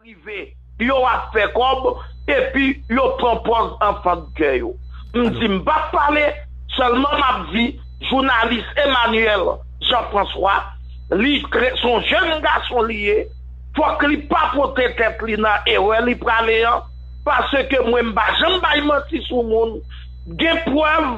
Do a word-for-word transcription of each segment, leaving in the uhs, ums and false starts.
Rive, yo ap fè kòb, epi yo pran pòz anfan de kè yo. M di m p ap pale, sèlman m ap di jounalis Emmanuel Jean François, li se yon jèn gason li ye, fòk li pa pote tèt li nan erè li prale an, paske mwen m pa janm bay manti sou moun. Gen prèv,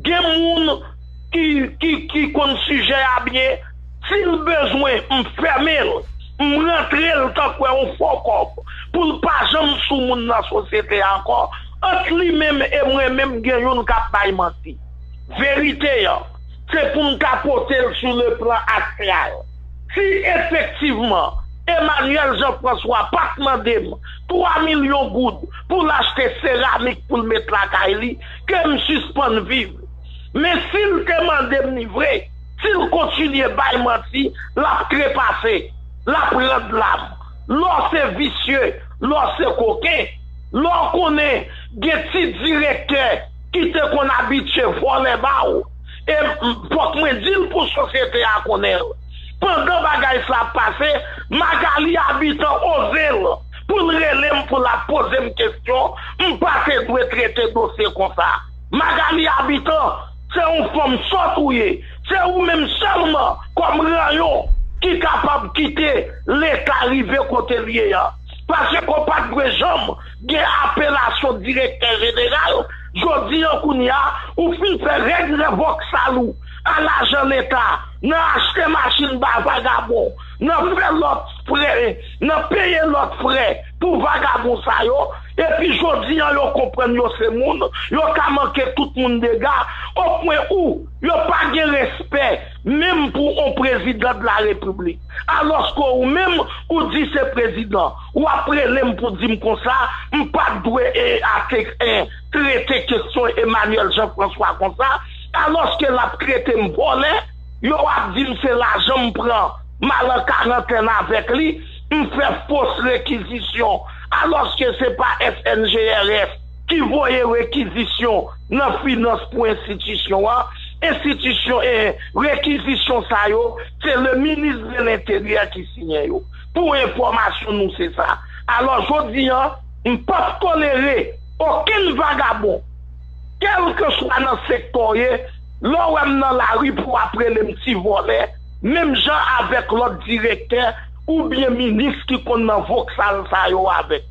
gen moun ki, ki, ki konn sijè a byen, si l bezwen, m fèmen l, m rantre l tankou yon fo kòb, pou l pa janm sou moun nan sosyete a ankò. Ant li menm e mwen menm, gen youn k ap bay manti. Verite an, se pou m ka pote l sou le plan astral. Si efektivman, Emmanuel Jean François pa t mande m twa milyon goud pou l achte seramik pou l met lakay li, ke m sispann viv. Men si l te mande m li vre, si l kontinye bay manti, l ap trepase, l ap rann lam. Lè w se visye, lè w se koken, lè w konnen gen ti direktè ki te konn abitye vòlè ba w, e fòk mwen di l pou sosyete a konnen l. Pandan bagay sa ap pase, Magali Abitan oze l pou l rele m, pou l ap poze m kesyon, m pa te dwe trete dosye konsa. Magali Abitan, se yon fanm sòt ou ye. Se ou menm sèlman kòm ranyon ki kapab kite Leta rive kote l ye a. Paske w pa t dwe janm gen apelasyon direktè jeneral. Jodi an kounye a, ou fin fè règ revòksal ou a lajan Leta, nan achte machin ba vagabon, nan fè lòt frè, nan peye lòt frè pou vagabon sa yo, epi jodi an yo konprann yo se moun, yo ka manke tout moun dega, opwen ou yo pa gen respè menm pou yon prezidan de la repiblik. Alòske ou menm, ou di se prezidan, w ap rele m pou di m konsa, m pa t dwe e, ate, e, trete kesyon Emmanuel Jean François konsa, alòske l ap trete m vòlè, yo ap di m se lajan m pran, m al an karantèn avèk li, m fè fos rekizisyon, alòske se pa S N G R S ki voye rekizisyon nan finans pou enstitisyon an. Enstitisyon e rekizisyon sa yo, se le minis de lenteryè ki siyen yo. Pou enfòmasyon nou, se sa. Alò, jodi an, m p ap tolere okenn vagabon, kèlkeswa nan sektè w ye, lè w wè m nan lari pou w ap rele m ti vòlè, menm jan avèk lòt direktè oubyen minis ki konn nan voksal sa yo avèk.